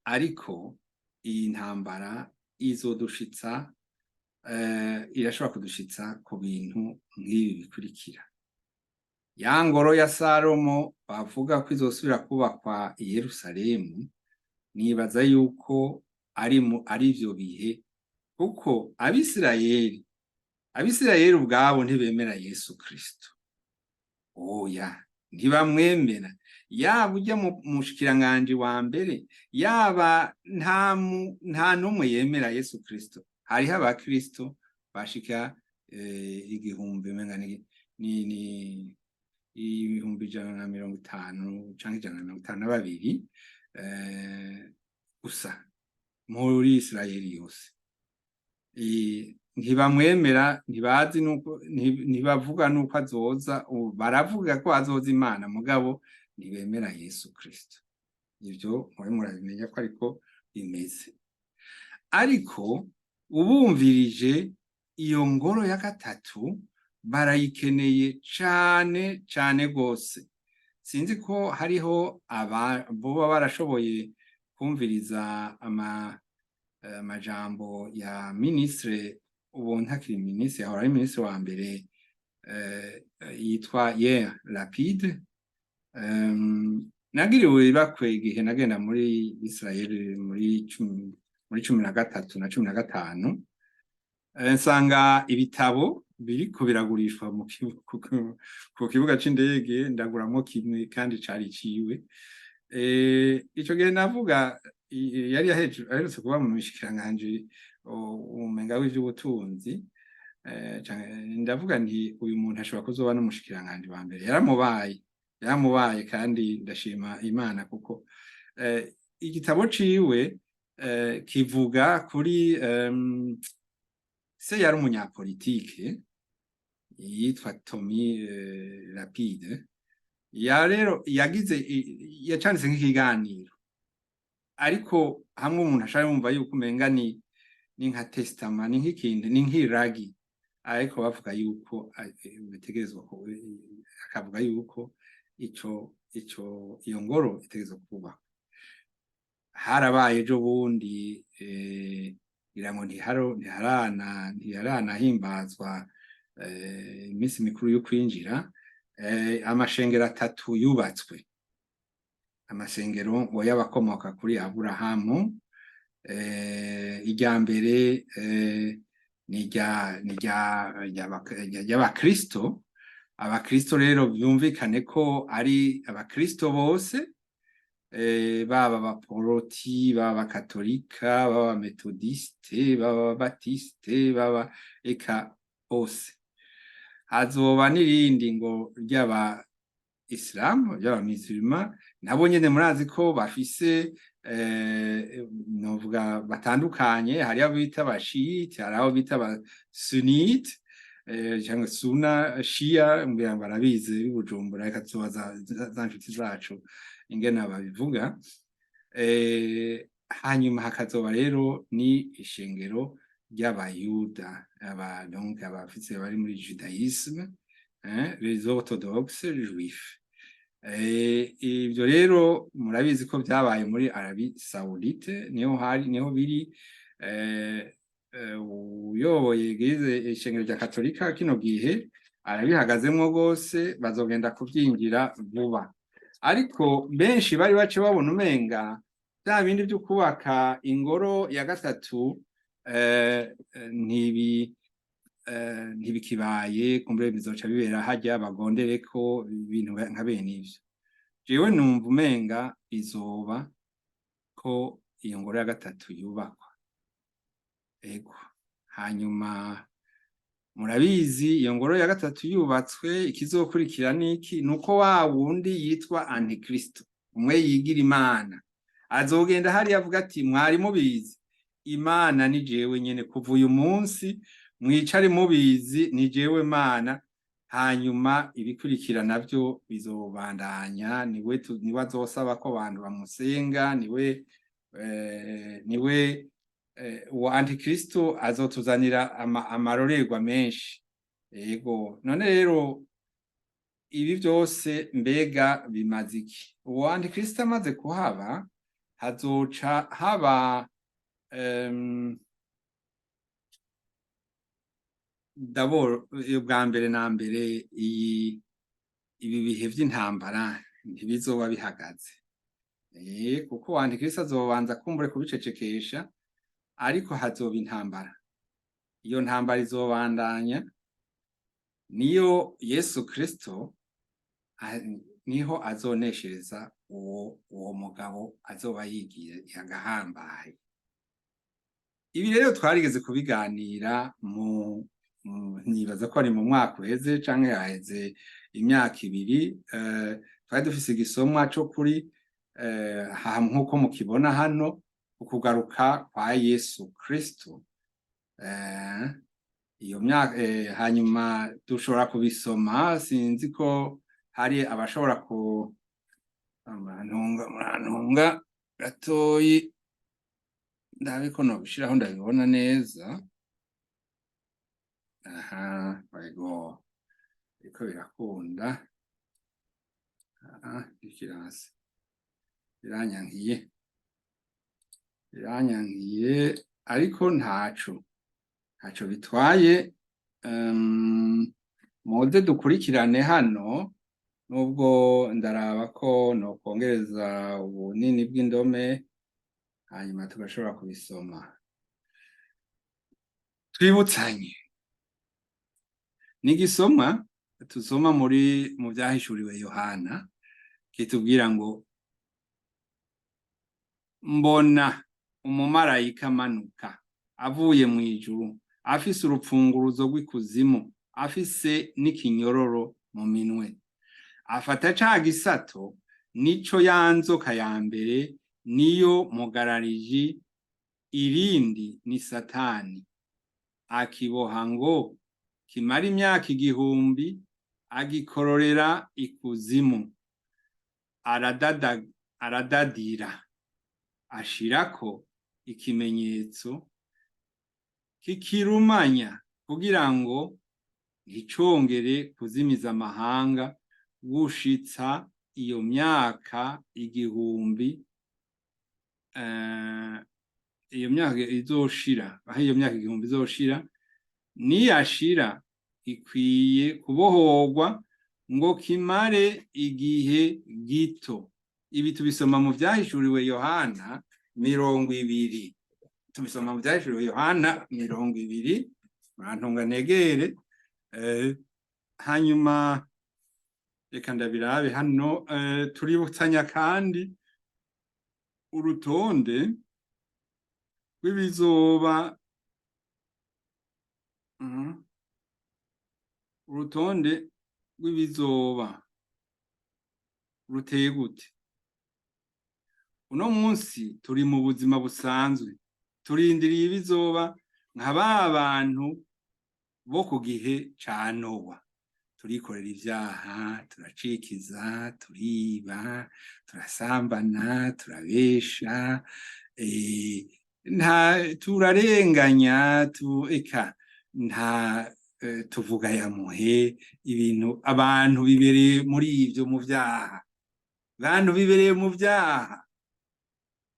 ariko iyi ntambara izodushitsa, irashobora kudushitsa ku bintu nk'ibi bikurikira: ya ngoro ya Salomo bavuga ko izosubira kubakwa i Yerusalemu, nibaza yuko ari ivyo bihe, kuko Abisirayeli ubwabo ntibemera Yesu Kristo. Oya, ntibamwemera. Yaba ujya mu mushikiranganji wa mbere, yaba nta n'umwe yemera Yesu Kristo. Hariho abakristo bashika igihumbi, umenga ni 150,000 canke 152 gusa muri Isirayeli yose. Ntibamwemera, ntibazi nuko ntibavuga nuko azoza. Baravuga ko azoza Imana, mugabo ntibemera Yesu Kristo. Ivyo muri murabimenya ko ariko bimeze. Ariko ubumvirije, iyo ngoro ya gatatu barayikeneye cane cane gose. Sinzi ko hariho aba boba barashoboye kumviriza amajambo ya ministre, ubu ntakiri ministre, yahora ari ministre wa mbere, yitwa Yair Lapid. Nagiriwe ibakwe igihe nagenda muri Israel muri 13 na 15, nsanga ibitabo biriko biragurishwa ku kibuga c'indege, ndaguramwo kimwe kandi cari ciwe. Ico gihe navuga yari aherutse kuba mu mishikiranganji umenga w'ivy'ubutunzi. Ndavuga nti uyu muntu ashobora kuzoba n'umushikiranganji wa mbere. Yaramubaye, yaramubaye, kandi ndashima Imana kuko igitabo ciwe kivuga kuri se yari umunyapolitike yitwa Tommy Lapide. Ya rero yagize yacanditse nk'ikiganiro, ariko hamwe umuntu ashaka yumva yuko umenga ni nka testament, ni nk'ikintu, ni nk'iragi, ariko bavuga yuko bitegerezwa, akavuga yuko ico iyo ngoro itegerezwa kuba. Harabaye ejo bundi, ngira ngo ntiharanahimbazwa iminsi mikuru yo kwinjira, amashengero atatu yubatswe, amasengero ngo y'abakomoka kuri Aburahamu. Irya mbere ni ry'abakristo. Abakristo rero byumvikane ko ari abakristo bose, baba abaporoti, baba abakatolika, baba abametodiste, baba ababatiste, baba eka bose. Hazoba n'irindi ngo ry'aba isilamu, ry'abamisulma, nabo nyene murazi ko bafise Novuga batandukanye, hari abo bita abashiyite, hari abo bita abasunite cyangwa suna shia, ngira ngo barabizi b'i Bujumbura. Reka tubaza za nshuti zacu ingene babivuga. Hanyuma hakazoba rero ni ishengero ry'abayuda, aba donc abafise bari muri judaïsme, hein, les orthodoxes juifs. Ibyo rero murabizi ko byabaye muri Arabie Saoudite, niho hari, niho biri. Uyoboye église, ishengero rya Katolika kino gihe arabihagazemwo rwose, bazogenda kuvyinjira vuba. Ariko benshi bari bace babona umenga bya bindi vyo kubaka ingoro ya gatatu ntibikibaye, kumbure bizoca bibera harya bagondereko ibintu nka bene ivyo. Jewe numva umenga bizoba ko iyo ngoro ya gatatu yubakwa. Ego, hanyuma murabizi, iyo ngoro ya gatatu yubatswe, ikizokurikira niki? Nuko wa wundi yitwa Antikristo, umwe yigira Imana, azogenda hariya avuga ati: "Mwari mubizi, Imana ni jewe nyene. Kuva uyu munsi mwicare mubizi, ni jewe Mana." Hanyuma ibikurikira navyo bizobandanya. Niwe azosaba ko abantu bamusenga, niwe uwo Antikristo azotuzanira amarorerwa menshi. Yego, none rero ibi byose mbega bimaze iki? Uwo Antikristo amaze kuhaba, hazoca haba d'abord, bwa mbere na mbere, iyi ibi bihe vy'intambara ntibizoba bihagaze, kuko Antikristo azobanza kumbure kubicecekesha, ariko hazoba intambara. Iyo ntambara izobandanya, niyo Yesu Kristo niho azoneshereza uwo mugabo azoba yigiye agahambaye. Ibi rero twarigeze kubiganira mu nibaza ko ari mu mwaka uheze canke haheze imyaka 2. Twari dufise igisomwa co kuri nk'uko mukibona hano, ukugaruka kwa Yesu Kristo. Iyo myaka, hanyuma dushobora kubisoma. Sinzi ko hari abashobora ku murantunga gatoyi, ndabe ko nobishiraho ndabibona neza. Aha, ego, biriko birakunda. Aha, ikirasi biranyankiye, biranyankiye, ariko ntaco bitwaye. Muze dukurikirane hano, nubwo ndaraba ko nokongereza ubunini bw'indome, hanyuma tugashobora kubisoma. Twibutsanye ni igisomwa tusoma muri mu Vyahishuriwe Yohana, kitubwira ngo: "Mbona umumarayika amanuka avuye mu ijuru, afise urupfunguruzo rw'ikuzimu, afise n'ikinyororo mu minwe. Afata ca gisato, nico ya nzoka ya mbere, niyo mugarariji, irindi ni Satani, akiboha ngo kimara imyaka 1000, agikororera ikuzimu, aradadira, ashirako ikimenyetso kikirumanya, kugira ngo nticongere kuzimiza amahanga gushitsa iyo myaka 1000, iyo myaka izoshira, aho iyo myaka 1000 izoshira. Niyashira, ikwiye kubohorwa ngo kimare igihe gito." Ibi tubisoma mu Vyahishuriwe Yohana 20, tubisoma mu Vyahishuriwe Yohana 20. Murantunga negere. Hanyuma reka ndabirabe hano. Tuributsanya kandi urutonde rw'ibizoba, urutonde rw'ibizoba ruteye gute? Uno munsi turi mu buzima busanzwe, turindiriye ibizoba nka ba bantu bo ku gihe ca Nowa. Turikorera ivyaha, turacikiza, turiba, turasambana, turabesha, nta turarenganya, eka nta tuvuga yamuhe ibintu. Abantu bibereye muri ivyo, mu vyaha, abantu bibereye mu vyaha.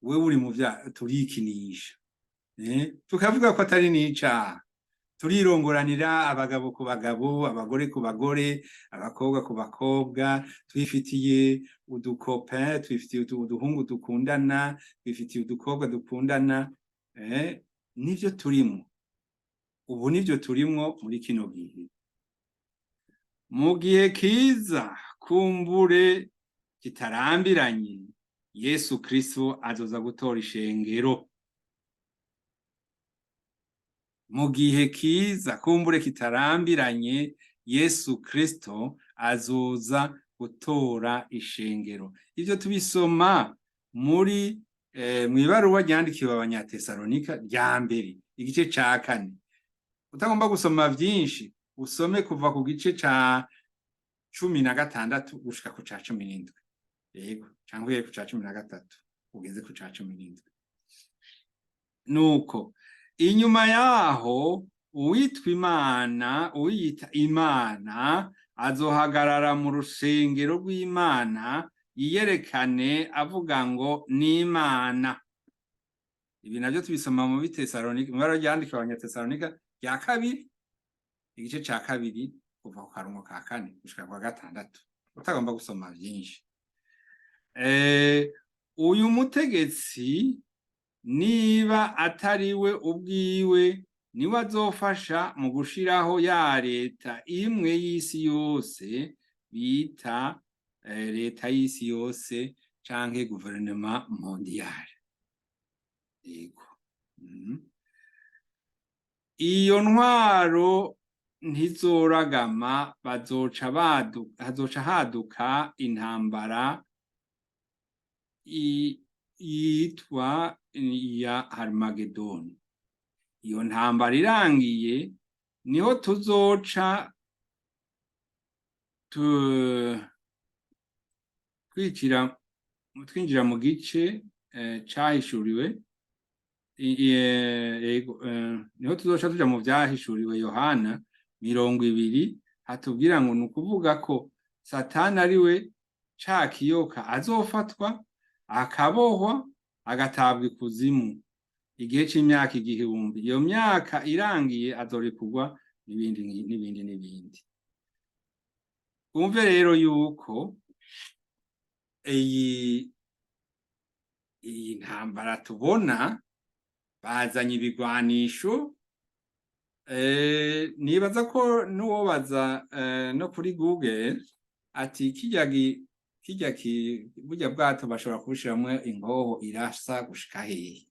Wewe uri mu vyaha, turikinisha, tukavuga ko atari n'icaha, turirongoranira, abagabo ku bagabo, abagore ku bagore, abakobwa ku bakobwa. Twifitiye uducopains, twifitiye uduhungu dukundana, twifitiye udukobwa dukundana. Nivyo turimwo ubu, nivyo turimwo muri kino gihe. Mu gihe kiza, kumbure kitarambiranye, Yesu Kristo azoza gutora ishengero. Mu gihe kiza, kumbure kitarambiranye, Yesu Kristo azoza gutora ishengero. Ivyo tubisoma muri mw'ibaruwa ryandikiwe Abanyatesalonika rya mbere, igice ca 4. Utagomba gusoma vyinshi, usome kuva ku gice ca 16 gushika ku ca 17. Yego, canke uhere ku ca 13 ugeze ku ca 17. Nuko inyuma yaho, uwitwa Imana, uwiyita Imana, azohagarara mu rusengero rw'Imana, yiyerekane avuga ngo ni Imana. Ibi navyo tubisoma mu Bitesalonika, mu ibara ryandikiwe Abanyatesalonika rya kabiri, igice ca 2, kuva ku karongo ka 4 gushika kwa 6, utagomba gusoma vyinshi. Uyu mutegetsi, niba atari we ubwiwe, niwe azofasha mu gushiraho ya leta imwe y'isi yose bita leta y'isi yose canke gouvernement mondial. Yego. Iyo ntwaro ntizoragama, bazoca baduka, hazoca haduka intambara yitwa iya Harmagedoni. Iyo ntambara irangiye, niho tuzoca twicira, twinjira mu gice cahishuriwe, yego, niho tuzoca tuja mu vyahishuriwe Yohana 20, hatubwira ngo ni ukuvuga ko Satani, ari we ca kiyoka, azofatwa, akabohwa, agatabwa ikuzimu igihe c'imyaka 1000. Iyo myaka irangiye, azorekurwa, n'ibindi n'ibindi n'ibindi. Twumve rero yuko iyi ntambara tubona, bazanye ibigwanisho. Nibaza ko n'uwobaza no kuri Google ati kirya burya bwato bashobora kubushiramwo inkoho irasa gushika hehe,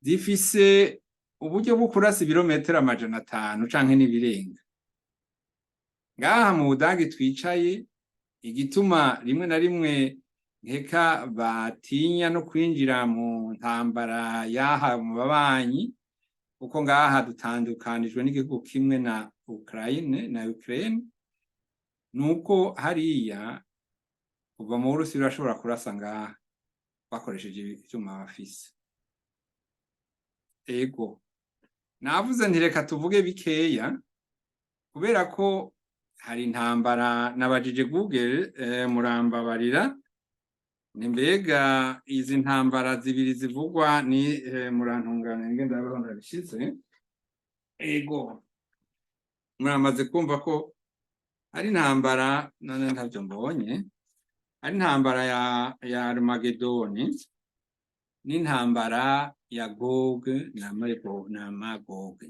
zifise uburyo bwo kurasa ibirometero 500 canke n'ibirenga. Ngaha mu Budagi twicaye, igituma rimwe na rimwe nkeka batinya no kwinjira mu ntambara yaha mu babanyi, kuko ngaha dutandukanijwe n'igihugu kimwe na Ukraine, nuko hariya kuva mu Burusiya urashobora kurasa ngaha bakoresheje ivyuma bafise. Ego, navuze nti reka tuvuge bikeya, kubera ko hari intambara. Nabajije Google, murambabarira, ni mbega izi ntambara zibiri zivugwa ni murantungana nge ndabaho ndabishize. Ego, muramaze kumva ko ari intambara, none ntavyo mbonye, ari intambara ya Armagedoni n'intambara ya Gog na Magog.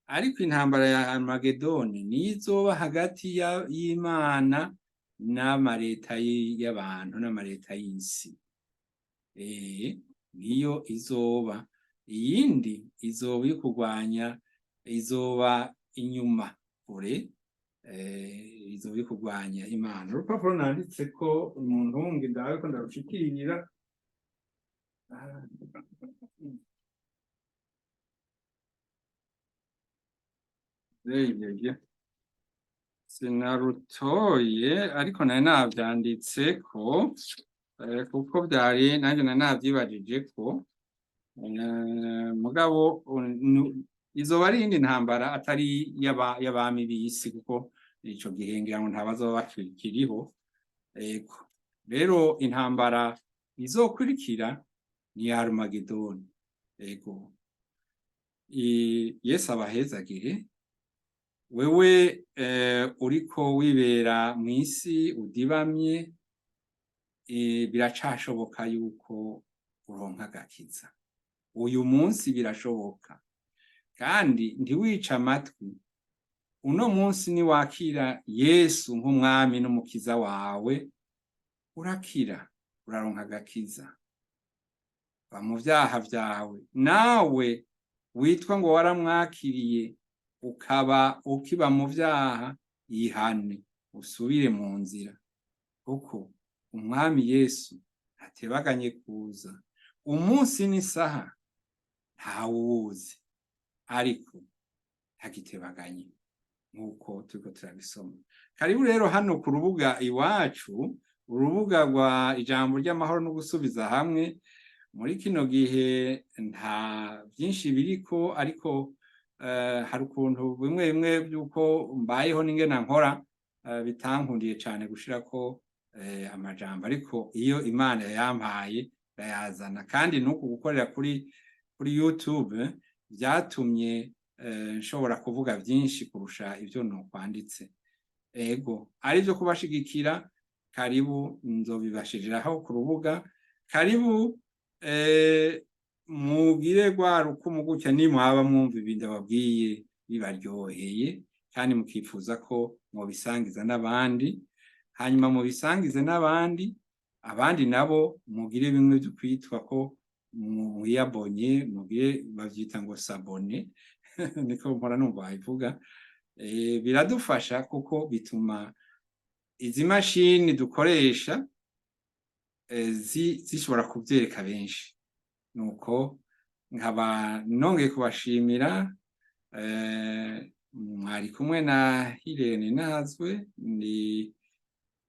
Ariko intambara ya Armagedoni niyo izoba hagati y'Imana n'amareta y'abantu n'amareta y'isi. Niyo izoba. Iyindi izoba iyo kurwanya, izoba inyuma kure. Izoba iri kurwanya Imana. Urupapuro nanditseko umuntu ndawe ko ndarushikirira. Sinarutoye, ariko nari navyanditseko, kuko vyari nanjye nari navyibajijeko. Mugabo izoba ari iyindi ntambara atari y'abami b'isi, kuko ico gihe ngira ngo ntabazoba bakiriho. Ego rero intambara izokurikira ni Armagedoni. Ego, Yesu abahezagire. Wewe uriko wibera mw'isi udibamye, biracashoboka yuko uronka agakiza uyu munsi, birashoboka. Kandi ntiwice amatwi, uno munsi niwakira Yesu nk'umwami n'umukiza wawe, urakira, uraronka agakiza, va mu vyaha vyawe. Nawe witwa ngo waramwakiriye ukaba ukiba mu vyaha, yihane usubire mu nzira, kuko umwami Yesu ntatebaganye kuza. Umunsi n'isaha ntawuwuzi, ariko ntagitebaganye nk'uko turiko turabisoma. Karibu rero hano ku rubuga iwacu, urubuga rwa Ijambo ry'Amahoro no Gusubiza Hamwe. Muri kino gihe nta byinshi biriko, ariko hari ukuntu bimwe bimwe by'uko mbayeho n'ingena nkora, bitankundiye cyane gushirako amajambo, ariko iyo Imana yayampaye ndayazana. Kandi nuku gukorera kuri YouTube byatumye nshobora kuvuga byinshi kurusha ibyo nokwanditse. Ego, ari byo kubashigikira, karibu, nzobibashiriraho ku rubuga. Karibu, mugire rwa rukumu gutya nimwaba mwumva ibintu ndababwiye bibaryoheye kandi mukifuza ko mubisangiza n'abandi. Hanyuma mubisangize n'abandi, abandi nabo mugire bimwe byo kwitwa ko mwiyabonye, mugire bavyita ngo s'abonner, niko mpora numva babivuga. Biradufasha kuko bituma izi mashini dukoresha zishobora kuvyereka benshi. Nuko nkaba nongeye kubashimira. Mwari kumwe na Hirene Nazwe, ni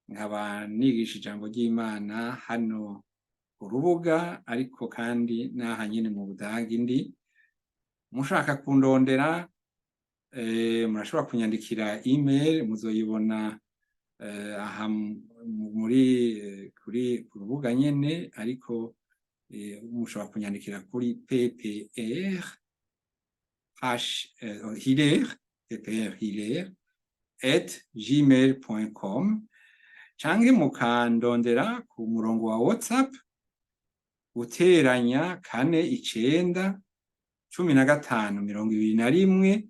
nkaba nigisha ijambo ry'Imana hano ku rubuga, ariko kandi n'aha nyine mu Budagi ndi. Mushaka kundondera, murashobora kunyandikira email, muzoyibona aha muri kuri ku rubuga nyene, ariko mushobora kunyandikira kuri ppr h hilaire pprhilaire@gmail.com, canke mukandondera ku murongo wa WhatsApp +49 15 21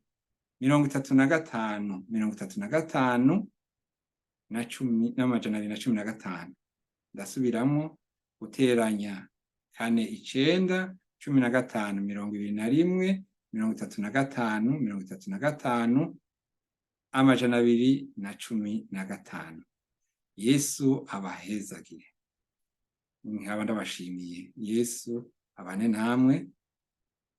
35 35 na cumi n'amajana abiri na cumi na gatanu. Ndasubiramo: +49 15 21 35 35 215. Yesu abahezagire. Nkaba ndabashimiye. Yesu abane namwe.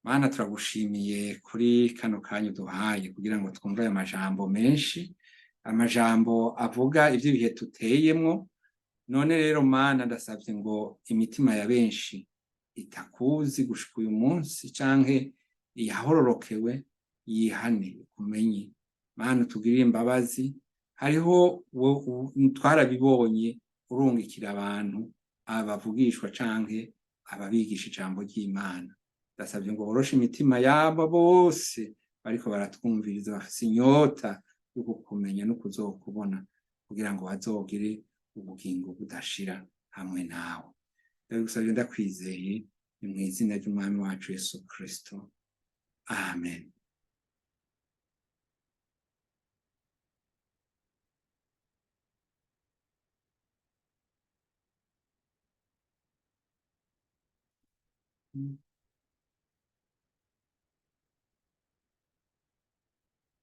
Mana, turagushimiye kuri kano kanya uduhaye kugira ngo twumve aya majambo menshi, amajambo avuga ivy'ibihe tuteyemwo. None rero Mana, ndasavye ngo imitima ya benshi itakuzi gushika uyu munsi canke yahororokewe yihane kumenye. Mana, utugirire imbabazi. Hariho twarabibonye urungikira abantu abavugishwa canke ababigisha ijambo ry'Imana. Ndasabye ngo woroshe imitima yabo bose bariko baratwumviriza, bafise inyota yo kukumenya no kuzokubona, kugira ngo bazogire ubugingo budashira hamwe nawe. Ndabigusabye ndakwizeye, ni mu izina ry'umwami wacu Yesu Kristo, amen.